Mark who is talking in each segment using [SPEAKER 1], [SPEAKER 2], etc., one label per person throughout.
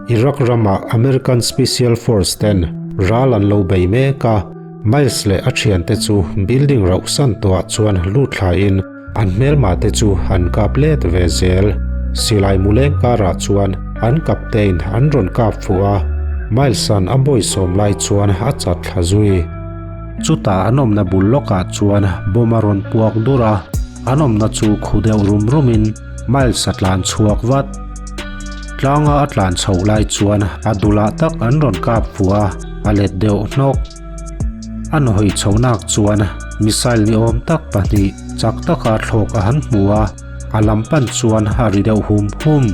[SPEAKER 1] Iraq rama American Special Force ten ral an lo bei mek a, Miles leh a thiante chu building rauhsan tawhah chuan lut thlain an hmelma te chu an kap let ve zel. Silai muleng karah chuan an captain an rawn kap fuh a, Miles-a'n a bawisawm lai chuan a chat thla zui. Chutah an awmna bul lawkah chuan bomb a rawn puak dur a, an awmna chu khu deuh rum rumin Miles a tlan chhuak vat. Tlanga a tlan chhoh lai chuan a dulah tak an rawn kap fuh a, a let deuh hnawk. An hawi chhohnak chuan missile ni awm tak pahnih chak taka thlawk a han hmu a, a lam pan chuan a ri deuh hum hum.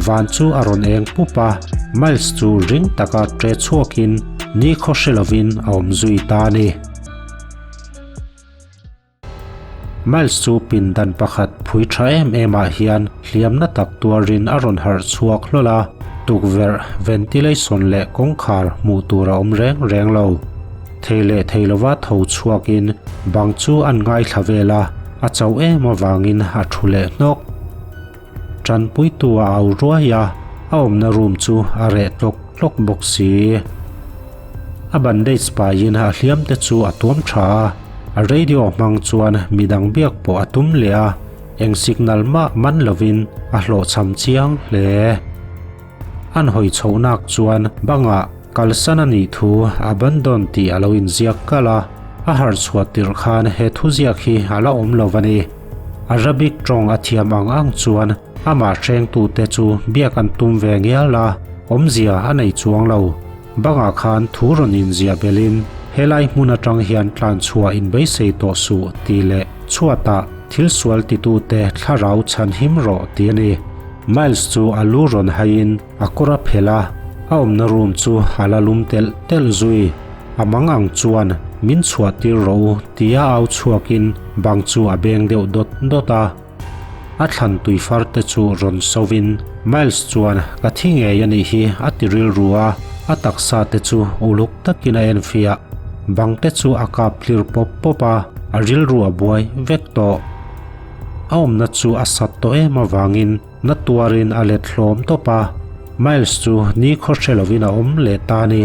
[SPEAKER 1] Van chu a rawn eng pup a, Miles chu ring taka ṭe chhuakin ni khaw hre lovin a awm zui ta a ni. Miles chu pindan pakhat phui tha em em ah hian hliamna tak tuarin a rawn harh chhuak hlawl a, tukverh, ventilation leh kawngkhar hmuh tur a awm reng reng lo. Thei leh thei lova tho chhuakin bang chu an ngaithla vel a, a chauh em avangin a thu leh hnawk. Tanpuitu a au ruai a, a awmna room chu a reh tlawk tlawk bawk si. A bandage paiin a hliam te chu a tuam tha a, a radio hmang chuan midang biak pawh a tum leh a, eng signal mah man lovin a hlawhchham chiang hle. An hawi chhohnak chuan bangah kalsan a nih thu abandon tih a lo inziak kalh a, a harh chhuah tirh khan he thuziak hi a la awm lo a ni. Arabic tawng a thiam ang ang chuan amah hrengtute chu biak an tum ve ngial a, awmzia a nei chuang lo. Bangah khan thu rawn inziah belhin helai hmun atang hian tlan chhuah inbeisei tawh suh tih leh chhuatah thil sual titute thlarau chhan him rawh tih a ni. Miles chu a lu rawn haiin a kawr a phelh a, a awmna room chu a la lum telh telh zui. A mang ang chuan min chhuah tir rawh u tia au chhuakin bang chu a beng deuh dawt dawt a. A thlan tui far te chu rawn sovin Miles chuan ka thi ngei a nih hi a ti rilru a, a taksa te chu uluk takin a enfiah. Bang te chu a kap tlir pawp pawp a, a rilru a buai vek tawh. A awmna chu a sat tawh em avangin na tuarin a let hlawm tawp a, Miles chu ni khaw hre lovin a awm leh ta a ni.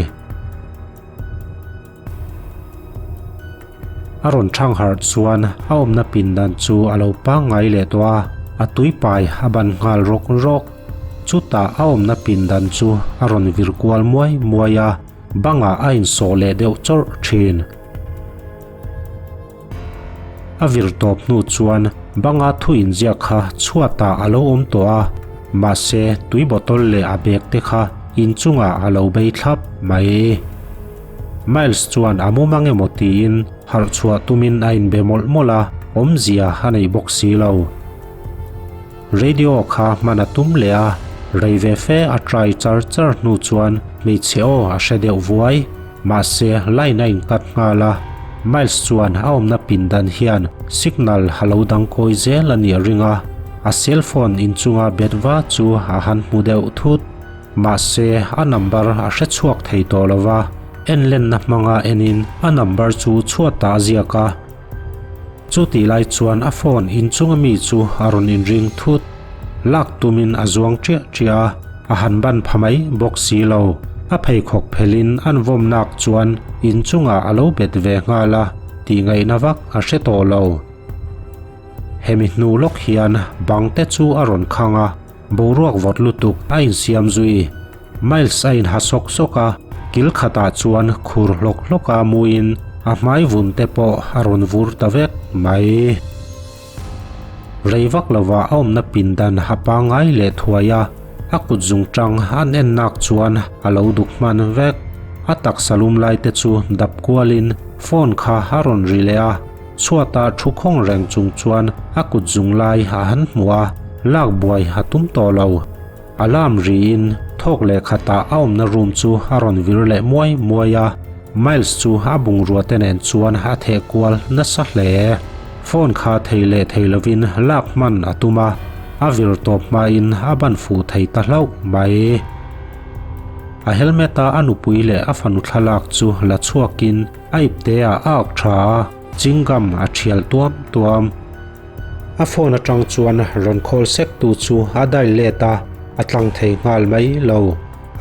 [SPEAKER 1] A rawn thang harh chuan a awmna pindan chu a lo pangngai leh tawh a, a tuipai a ban nghal rawk rawk. Chutah a awmna pindan chu a rawn vir kual muai muai a, bangah a insawh leh deuh chawrh thin. A vir tawp hnu chuan banga thu inziak kha chhuatah a lo awm tawh a, mahse tui bottle leh a bag te kha inchungah a lo bei thlap mai. Miles chuan a mum ang emaw tiin harh chhuah tumin a inbe mawlh mawlh a, awmzia a nei bawk si lo. Radio kha hman a tum leh a, rei ve fe a try char char hnu chuan hmeichhe aw a hre deuh vuai. Mahse, line a incut nghal a, Miles chuan a awmna pindan hian signal a lo dang kawi zel a nih a ring a, a cell phone inchunga bet va chu a han hmu deuh thut. Mahse, a number a hre chhuak thei tawh lo va, enlenna hmanga enin a number chu chhuatah a ziak a. Chutih lai chuan a phone inchunga mi chu a rawn inring thut. Lak tumin a zuang ṭiah ṭiah a, a han ban pha mai bawk si lo. A pheikhawk phelhin an vawm nak chuan inchungah a lo bet ve nghal a, tih ngaihna vak a hre tawh lo. Hemi hnu lawk hian bang te chu a rawn khang a, boruak vawt lutuk a insiam zui. Miles a inha sawk sawk a, kil khatah chuan khur hlawk hlawk a muin a hmai vun te pawh a rawn vur ta vek mai. Rei vak lova a awmna pindan a pangngai leh thuai a, a kut zung tang an en nak chuan a lo duk hman vek. A taksa lum lai te chu dap kualin phone kha a rawn ri leh a, chhuatah thu khawng reng chung chuan a kut zung lai a han hmu a, lak buai a tum tawh lo. Alarm riin thawk leh khatah a awmna room chu a rawn vir leh muai muai a, Miles chu a bungrua te nen chuan a theh kual nasa hle. Phone kha thei leh thei lovin lak hman a tum a, a vir tawp hmain a ban fuh thei ta hlauh mai. A helmet a a nupui leh a fanu thlalak chu la chhuakin a ipte ah a ak tha a, chingam a thial tuam tuam. A phone atang chuan rawn call sek tu chu a dial let a, a tlang thei nghal mai lo.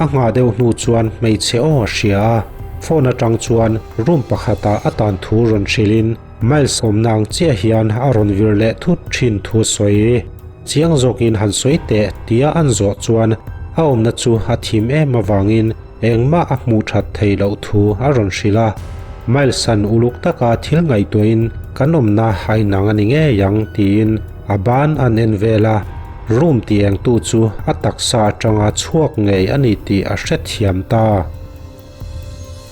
[SPEAKER 1] A nghah deuh hnu chuan hmeichhe aw a hria a, phone atang chuan room pakhatah a tan thu rawn hrilhin Miles awmna ang chiah hian a rawn vir leh thut thin thu a sawi. Chiang zawkin han sawi teh tia an zawh chuan a awmna chu a thim em avangin engmah a hmuh that theih loh thu a rawn hrilh a. Miles-a'n uluk taka thil ngaihtuahin kan awmna a inang a ni ngei ang tiin a ban an en vel a, room tih engtu chu a taksa atanga chhuak ngei a ni tih a hrethiam ta.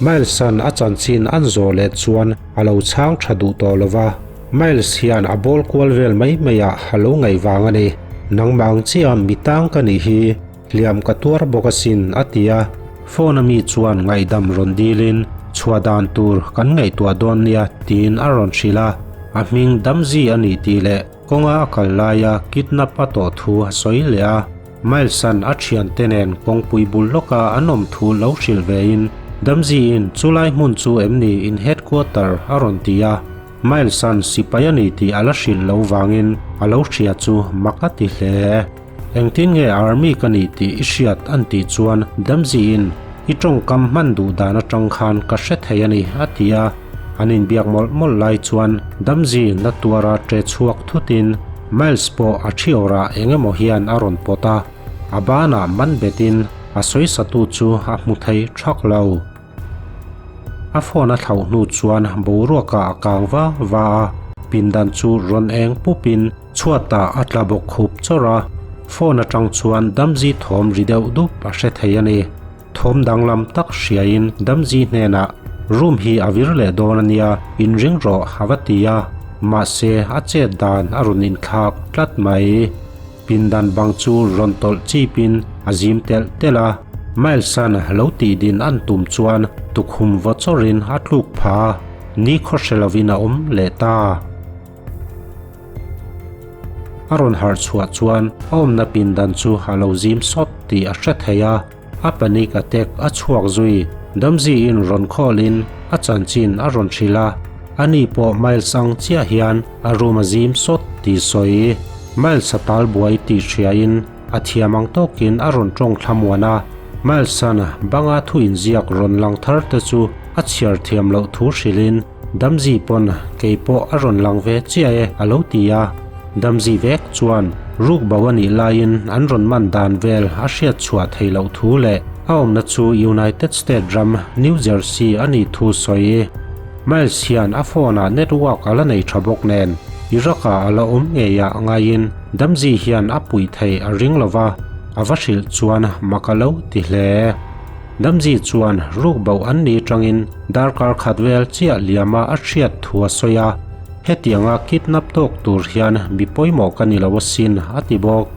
[SPEAKER 1] Miles-a'n a chanchin an zawh leh chuan a lo chhang tha duh tawh lo va, Miles hian a bawl kual vel mai maiah a lo ngaih vang a ni. Nangmah ang chiah mi tang ka nih hi, hliam ka tuar bawk asin, a ti a. Phone a mi chuan ngaihdam rawn dilin, Chhuah dan tur kan ngaihtuah dawn nia, tiin a rawn hrilh a. A hming Damzi a ni tih leh kawnga a kal laia kidnap a tawh thu a sawi leh a. Miles-a'n a thiante nen kawngpui bul lawka an awm thu lo hrilh vein Damzi-in chulai hmun chu em ni in headquarter a rawn ti a, Miles-a'n sipai a ni tih a la hrilh lo vangin a lo hria chu mak a ti hle. Engtin nge army ka ni tih i hriat an tih chuan Damzi-in i tawngkam hman duh dan atang khan ka hre thei a ni a ti a, an inbiak mawlh mawlh lai chuan Damzi na tuara ṭe chhuak thutin Miles pawh a thi awrah eng emaw hian a rawn pawt a, a banah man betin a sawisatu chu a hmu thei thak lo. A phone a thlauh hnu chuan boruakah a kang va va a, pindan chu rawn eng pupin chhuatah a tla bawk khup chawrh a, phone atang chuan Damzi thawm ri deuh dup a hre thei a ni. Thawm danglam tak hriain Damzi hnenah room hi a vir leh dawn a nia, inring rawh a va ti a, mahse a chet dan a rawn inthlak tlat mai. Pindan bang chu rawn tawlh chipin a zim telh telh a, Miles-a'n lo tih din an tum chuan tukhum vaw chawrin a tluk pha a, ni khaw hre lovin a awm leh ta. A rawn harh chhuah chuan a awmna pindan chu a lo zim sawt tih a hre thei a, a panic attack a chhuak zui. Damzi-in rawn khawlin a chanchin a rawn hrilh a, ani pawh Miles ang chiah hian a room a zim sawt tih sawi. Miles a tal buai tih hriain a thiam ang tawkin a rawn tawng thlamuan a, Miles-a'n banga thu inziak rawn lang thar te chu a chhiar thiam loh thu hrilhin, Damzi pawn kei pawh a rawn lang ve chiah e a lo ti a. Damzi vek chuan ruk bo a nih laiin an rawn man dan vel a hriat chhuah theih loh thu leh a awmna chu United State ram New Jersey a nih thu sawi. Miles hian a phone ah network a la nei tha bawk nen Iraq ah a la awm ngei ah ngaiin Damzi hian a puih theih a ring lo va, a va hrilh chuan mak a lo ti hle. Damzi chuan ruk bo an ni atangin darkar khat vel chiah liama a hriat thu a sawi a, hetianga kidnap tawk tur hian mi pawimawh ka ni lo asin a ti bawk.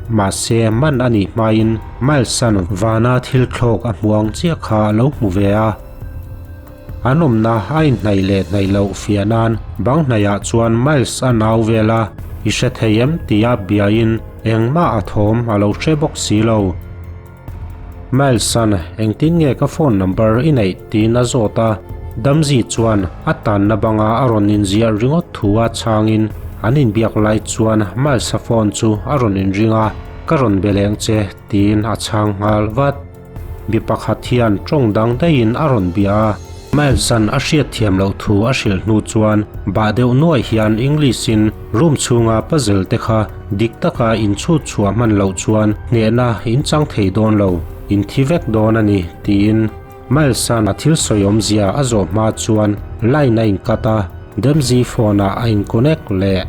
[SPEAKER 1] Mahse man a nih hmain Miles-a'n vana thil thlawk a hmu ang chiah kha a lo hmu ve a. An awmna a inhnaih leh hnaih loh fiah nan bang hnaihah chuan Miles a nau vel a, i hre thei em tia biain engmah a thawm a lo hre bawk si lo. Miles-a'n engtin nge ka phone number i neih tiin a zawt a, Damzi chuan a tanna banga a rawn inziah ringawt thu a chhangin an inbiak lai chuan Miles-a phone chu a rawn inring a, Ka rawn be leng che tiin a chhang nghal vat. Mi pakhat hian tawng dang daihin a rawn bia a, Miles-a'n a hriatthiam loh thu a hrilh hnu chuan bah deuh nuai hian English-in room chhunga puzzle te kha dik taka inchhut chhuah hman loh chuan hnehna in chang thei dawn lo, in thi vek dawn a ni, tiin Miles-a'n a thil sawi awmzia a zawh hma chuan line a incut a, Demzi phone-ah a in-connect leh.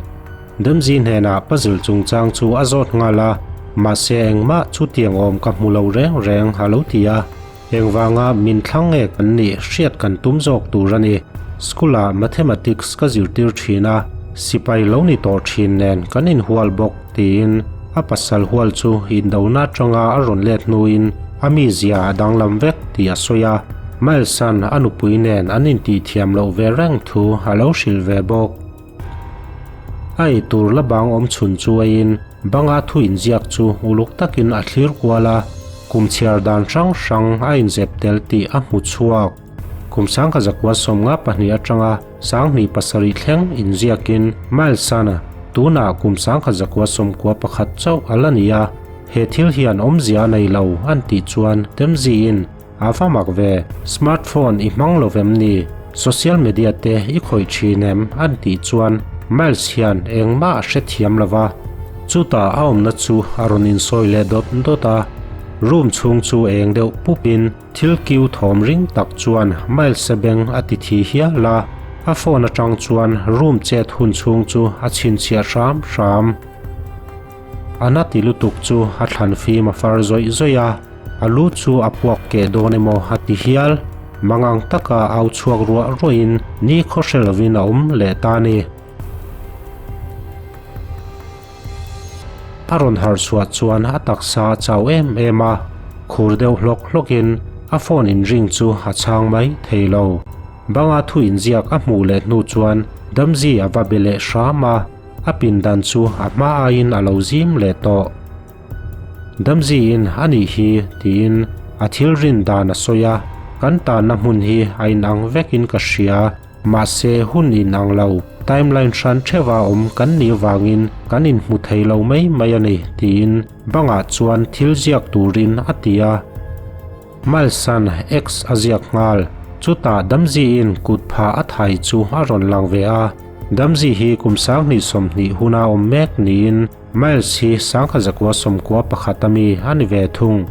[SPEAKER 1] Demzi hnenah puzzle chungchang chu a zawt nghal a, mahse engmah chutiang awm ka hmu lo reng reng a lo ti a. Engvanga min thlang nge kan nih hriat kan tum zawk tur a ni. School-ah Mathematics ka zirtir thin a, sipai lo ni tawh thin nen kan inhual bawk tiin a pasal hual chu indona atanga a rawn let hnuin a mizia a danglam vek tih a sawi a. Miles-a'n a nupui nen an intihthiam loh ve reng thu a lo hrilh ve bawk. A eitur la bang awm chhun chu eiin banga thu inziak chu uluk takin a thlir kual a, kum chhiar dan hrang hrang a inzep tel tih a hmu chhuak. Kum sangkha zakua 52 atanga 27 thleng inziakin Miles-a'n tunah kum sangkha zakua 91 chauh a la ni a. He thil hian awmzia a nei lo an tih chuan Temziin a va mak ve, smartphone i hmang lo vem ni? Social media te i khawih thin em? an tih chuan Miles hian engmah a hrethiam lo va. Chutah a awmna chu a rawn insawi leh dawt dawt a, room chhung chu eng deuh pupin Thil kiu thawm ring tak chuan Miles-a beng a ti thi hial a, a phone atang chuan room chet hun chhung chu a chhinchhiah hram hram. A na ti lutuk chu a thlan fim a far zawih zawih a, a lu chu a puak keh dawn emaw a ti hial. Mangang taka au chhuak ruah ruahin ni khaw hre lovin a awm leh ta a ni. A rawn harh chhuah chuan a taksa a chau em em a, khur deuh hlawk hlawkin a phone in ring chu a chhang mai thei lo. Banga thu inziak a hmuh leh hnu chuan Damzi a va be leh hram a, a pindan chu a hma aiin a lo zim leh tawh. Damziin a nih hi tiin a thil rin dan a sawi a, kan tanna hmun hi a inang vekin ka hria. Mahse, hun in ang lo, timeline hran theuha awm kan nih vangin kan inhmu thei lo mai mai a ni, tiin bangah chuan thil ziak turin a ti a. Miles-a'n X a ziak nghal. Chutah Damziin kut phah a thai chu a rawn lang ve a. Damzi hi kum 2020 huna awm mek niin Miles hi sangkha zakua 11 a mi a ni ve thung.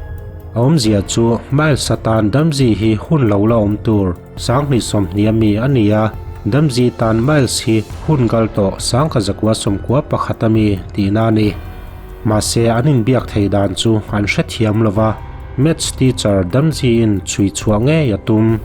[SPEAKER 1] A awmzia chu Miles atan Damzi hi hun lo la awm tur 2020 a mi a ni a, Damzi tan Miles hi hun kal tawh sangkha zakua 91 a mi tihna a ni. Mahse an inbiak thei dan chu an hrethiam lo va, Maths teacher Damziin chhui chhuah ngei a tum.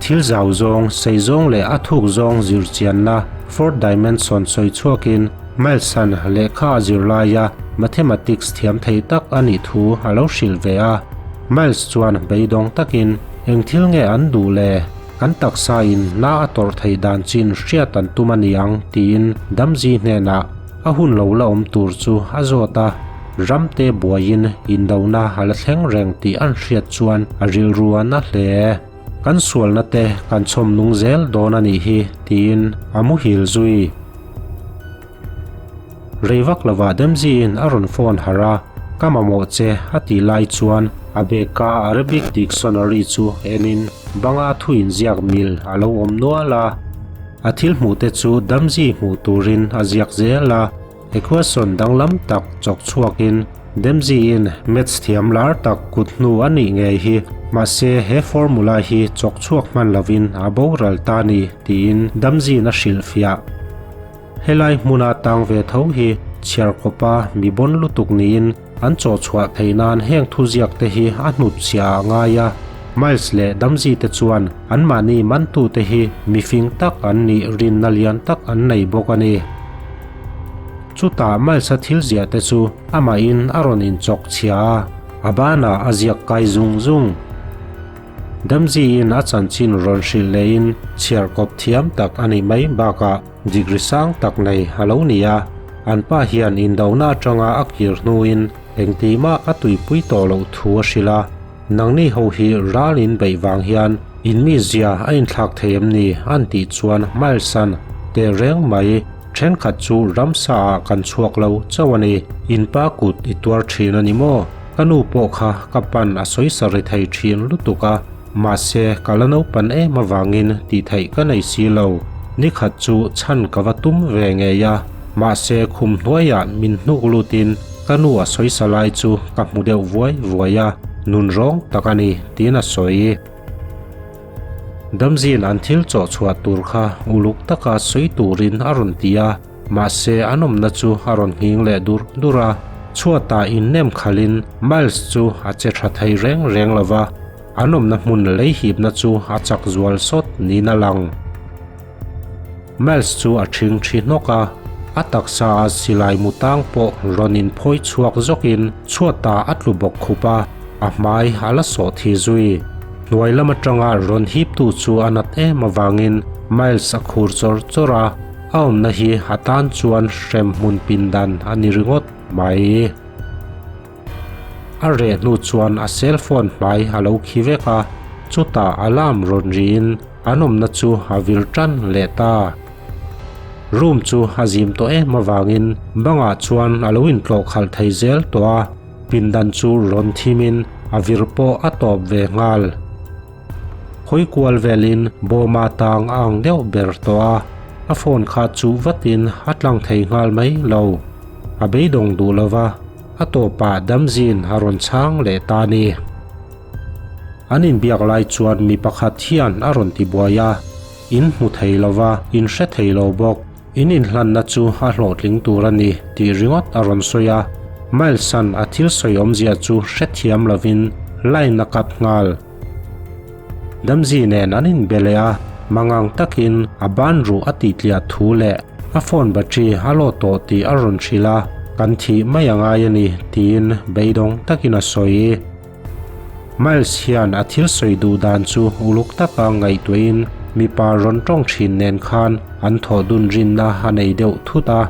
[SPEAKER 1] Thil zau zawng, sei zawng leh a thuk zawng zir chianna fourth dimension sawi chhuakin Miles-a'n lehkha a zir laia mathematics thiam thei tak a nih thu a lo hrilh ve a. Miles chuan beidawng takin, Eng thil nge an duh le? Kan taksa in na a tawrh theih dan chin hriat an tum a ni ang, tiin Damzi hnenah a hun lo la awm tur chu a zawt a. Ramte buaiin indona a la thleng reng tih an hriat chuan a rilru a na hle. Kan sualna te kan chhawm nung zel dawn a nih hi, tiin a muhil zui. Rei vak lovah Demziin a rawn phone harh a, Ka mamawh che a tih lai chuan a bag-a Arabic dictionary chu enin banga thu inziak mil a lo awm nual a. A thil hmuh te chu Damzi hmuh turin a ziak zel a. Equation danglam tak chawk chhuakin Demzi-in maths thiam lar tak kut hnu a nih ngei hi, mahse he formula hi chawk chhuak hman lovin a boral ta ni tiin Damzi'n a hrilhfiah. Helai hmuna tang ve tho hi chhiarkawpa mi bawn lutuk niin an chaw chhuah theih nan heng thuziak te hi a hnutchhiah a ngai a. Miles leh Damzi te chuan anmahni mantute hi mifing tak an nih rinna lian tak an nei bawk a ni. Chutah Miles-a thil ziah te chu amahin a rawn inchawk chhia a, a banah a ziak kai zung zung. Damziin a chanchin rawn hrilh lehin chhiar kawp thiam tak a nih mai bakah degree sang tak nei a lo ni a, an pa hian indona atanga a kir hnuin engtih mah a tuipui tawh loh thu a hrilh a, Nangni ho hi ral in beih vang hian in mi zia a inthlak thei em ni? an tih chuan Miles-a'n teh reng mai, Thenkhat chu ramsa ah kan chhuak lo chauh a ni. In pa kut i tuar thin a ni maw? Ka nu pawh kha ka pan a sawi sa ri thei thin lutuk a, mahse ka la naupan em avangin tih theih ka nei si lo. Nikhat chu chhan ka va tum ve ngei a, mahse khum hnuaiah min hnuk lutin Ka nu a sawi sa lai chu ka hmu deuh vuai vuai a, nun rawng tak a ni, tiin a sawi. Damzin an thil chawh chhuah tur kha uluk taka sawi turin a rawn ti a, mahse an awmna chu a rawn nghing leh dur dur a. Chhuatah innem khalhin Miles chu a che tha thei reng reng lo va, an awmna hmun lei hipna chu a chak zual sawt niin a lang. Miles chu a ṭhing ṭhi hnawk a, a taksa a silai mu tang pawh rawn in phawi chhuak zawkin chhuatah a tlu bawk khup a, a hmai a la sawh thi zui. Hnuai lam aṭanga rawn hiptu chu a nat em avangin Miles a khur chawr chawr a, a awmna hi a tan chuan hrem hmun pindan a ni ringawt mai. A reh hnu chuan a cell phone hmai a lo khi vek a, chutah alarm rawn riin an awmna chu a vir tan leh ta. Room chu a zim tawh em avangin bangah chuan a lo intlawh khalh thei zel tawh a, pindan chu rawn thimin a vir pawh a tawp ve nghal. Hawi kual velin bawma tang a ang deuh ber tawh a, a phone kha chuh vatin a tlang thei nghal mai lo. A beidawng duh lo va, a tawpah damzin a rawn chhang leh ta a ni. An inbiak lai chuan mi pakhat hian a rawn ti buai a, In hmu thei lo va, in hre thei lo bawk. In inhlanna chu a hlawhtling tur a ni tih ringawt a rawn sawi a, Miles-a'n a thil sawi awmzia chu hrethiam lovin line a cut nghal. Damzi nen an inbe leh a, mangang takin a ban ruh a tihtliah thu leh a phone battery a lawt tawh tih a rawn hrilh a, kan thih mai a ngai a ni tiin beidawng takin a sawi. Miles hian a thil sawi duh dan chu uluk taka ngaihtuahin mipa rawn tawng thin nen khan an thawh dun rinna a nei deuh thut a,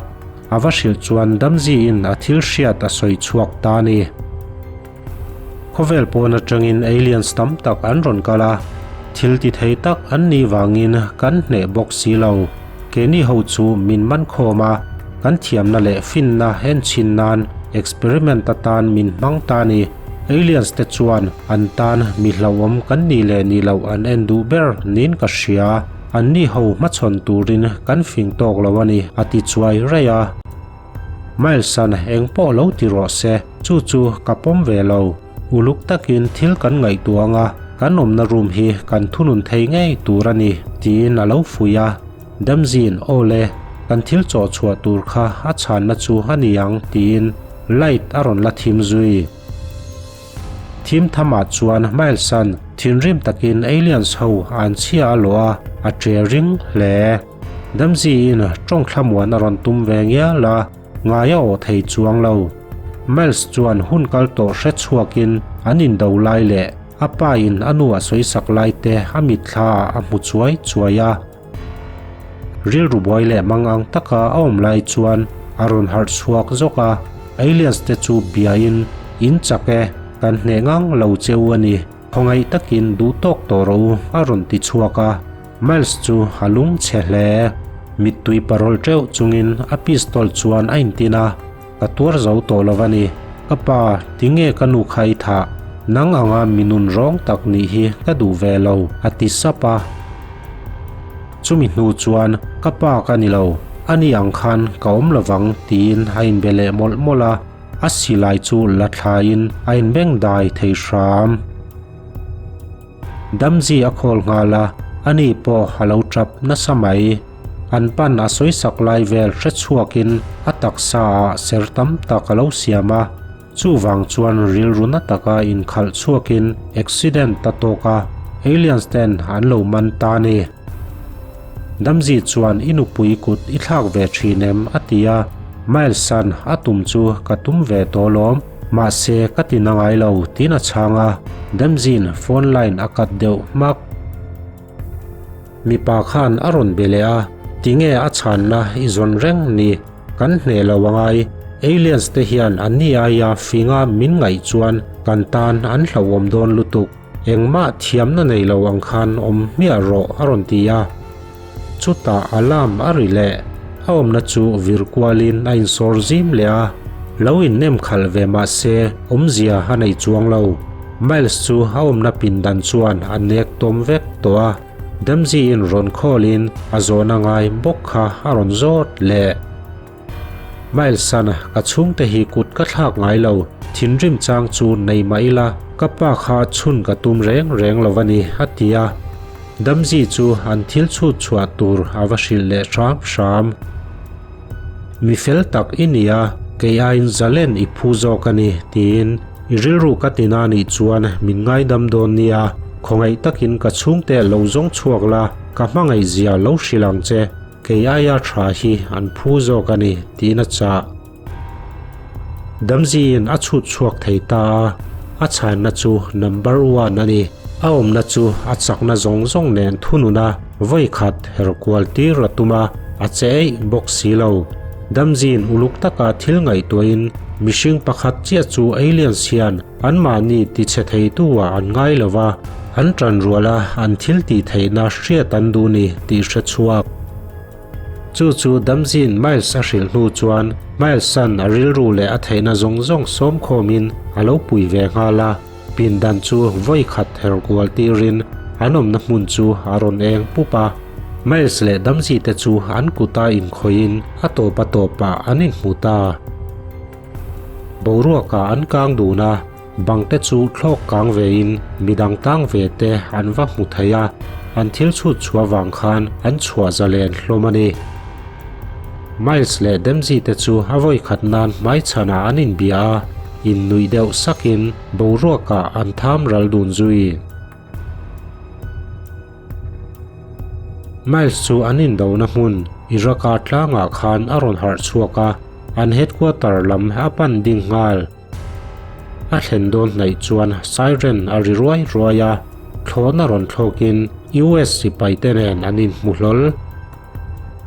[SPEAKER 1] a va hrilh chuan damziin a thil hriat a sawi chhuak ta a ni. Khawvel pawn atangin aliens tam tak an rawn kal a, thil ti thei tak an nih vangin kan hneh bawk si lo. Keini ho chu min man khawm a, kan thiamna leh finna enchhin nan experiment atan min hmang ta ni. Aliens te chuan an tan mi hlauhawm kan nih leh nih loh an en duh ber niin ka hria. Anni ho hmachhawn turin kan fing tawk lo a ni, a ti chuai raih a. Miles-a'n eng pawh lo ti rawh se, chu chu ka pawm ve lo. Uluk takin thil kan ngaihtuah ang a, kan awmna room hi kan thunun thei ngei tur a ni, tiin a lo fuih a. Damzi'n, Aw le, kan thil chawh chhuah tur kha a chhanna chu a ni ang, tiin light a rawn la thim zui. Thim thamah chuan Miles-a'n thinrim takin aliens ho an chhia a lawh a, a che ring hle. Damziin tawng thlamuan a rawn tum ve ngial a, ngai a awh thei chuang lo. Miles chuan hun kal tawh hre chhuakin an indo lai leh a pa in a nu a sawisak lai te a mitthla ah a hmu chuai chuai a. Rilru buai leh mangang taka a awm lai chuan a rawn harh chhuak zawk a, aliens te chu biain, In chak e, kan hneh ngang lo che u a ni, khawngaih takin duh tawk tawh rawh u a rawn ti chhuak a. Miles chu a lung chhe hle. Mittui parol teuh chungin a pistol chuan a intin a, Ka tuar zo tawh lo a ni. Ka pa, tinge ka nu kha i thah? Nang anga mi nun rawng tak nih hi ka duh ve lo, a ti sap a. Chumi hnu chuan, Ka pa ka ni lo, ani ang khan ka awm lovang, tiin a inbe leh mawlh mawlh a, a silai chu la thlain a inbeng dai thei hram. Damzi a khawl nghal a, ani pawh a lo tap nasa mai. An pan a sawisak lai vel hre chhuakin a taksa ah ser tam tak a lo siam a, chuvang chuan rilru na taka inkhalh chhuakin accident a tawk a, aliens ten an lo man ta a ni. Damzi chuan i nupui kut i thlak ve thin em? a ti a, Miles-a'n a tum chu ka tum ve tawh lawm. Mahse, ka ti na ngai lo, tiin a chhang a, Damzin phone line a cut deuh hmak. Mipa khan a rawn be leh a, Tinge a chhanna i zawn reng ni, kan hneh lo a ngai, aliens te hian an ni aia finga min ngaih chuan kan tan an hlauhawm dawn lutuk, engmah thiamna nei lo ang khan awm hmiah rawh a rawn ti a. Chutah alarm a ri leh, a awmna chu vir kualin a insawr zim leh a, lo innem khalh ve mah se awmzia a nei chuang lo. Miles chu a awmna pindan chuan a nek tawm vek tawh a, Damsey-in rawn khawlin a zawhna ngai bawk kha a rawn zawt leh. Miles-a'n ka chhungte hi kut ka thlak ngai lo, thinrim chang chu nei mah ila ka pa kha chhun ka tum reng reng lo a ni, a ti a. Damzi chu an thil chhut chhuah tur a va hrilh leh hram hram. Mi fel tak i ni a, kei aiin zalen i phu zawk a ni, tiin i rilru ka ti na nih chuan min ngaidam dawn nia, khawngaih takin ka chhungte lo zawng chhuak la, ka hmangaihzia lo hrilh ang che. Kei aia tha hi an phu zawk a ni, tiin a chah. Damziin a chhut chhuak thei ta a, a chhanna chu number one a ni. A awmna chu a chakna zawng zawng nen thunun a, vawi khat her kual tir a tum a, a che eih bawk si lo. Damziin uluk taka thil ngaihtuahin mihring pakhat chiah chu aliens hian anmahni tichhe theitu-ah an ngai lo va, an ṭan ruala an thil tih theihna hriat an duh ni tih hre chhuak. Chu chu Damzi'n Miles a hrilh hnu chuan Miles-a'n a rilru leh a theihna zawng zawng sawm khawmin a lo pui ve nghal a, pindan chu vawi khat her kual tirin an awmna hmun chu a rawn eng pup a. Miles leh Damzi te chu an kuta inkhawihin a tawp a tawpah an inhmu ta. Boruakah an kang dun a, bangte chu thlawk kang vein midang tang ve te an va hmu thei a, an thil chhut chhuah vang khan an chhuah zalen hlawm a ni. Miles leh Dempsey te chu a vawi khat nan hmaichhanah an inbia a, innuih deuh sakin boruakah an tham ral dun zui. Miles chu an indohna hmun Iraq-a tlangah khan a rawn harh chhuak a, an headquarter lam a pan ding nghal. A thlen dawn hnaih chuan siren a ri ruai ruai a, thlawhna rawn thlawkin US sipai te nen an inhmu hlawl.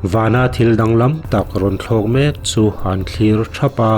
[SPEAKER 1] Vana thil danglam tak rawn thlawk mek chu an thlir thap a.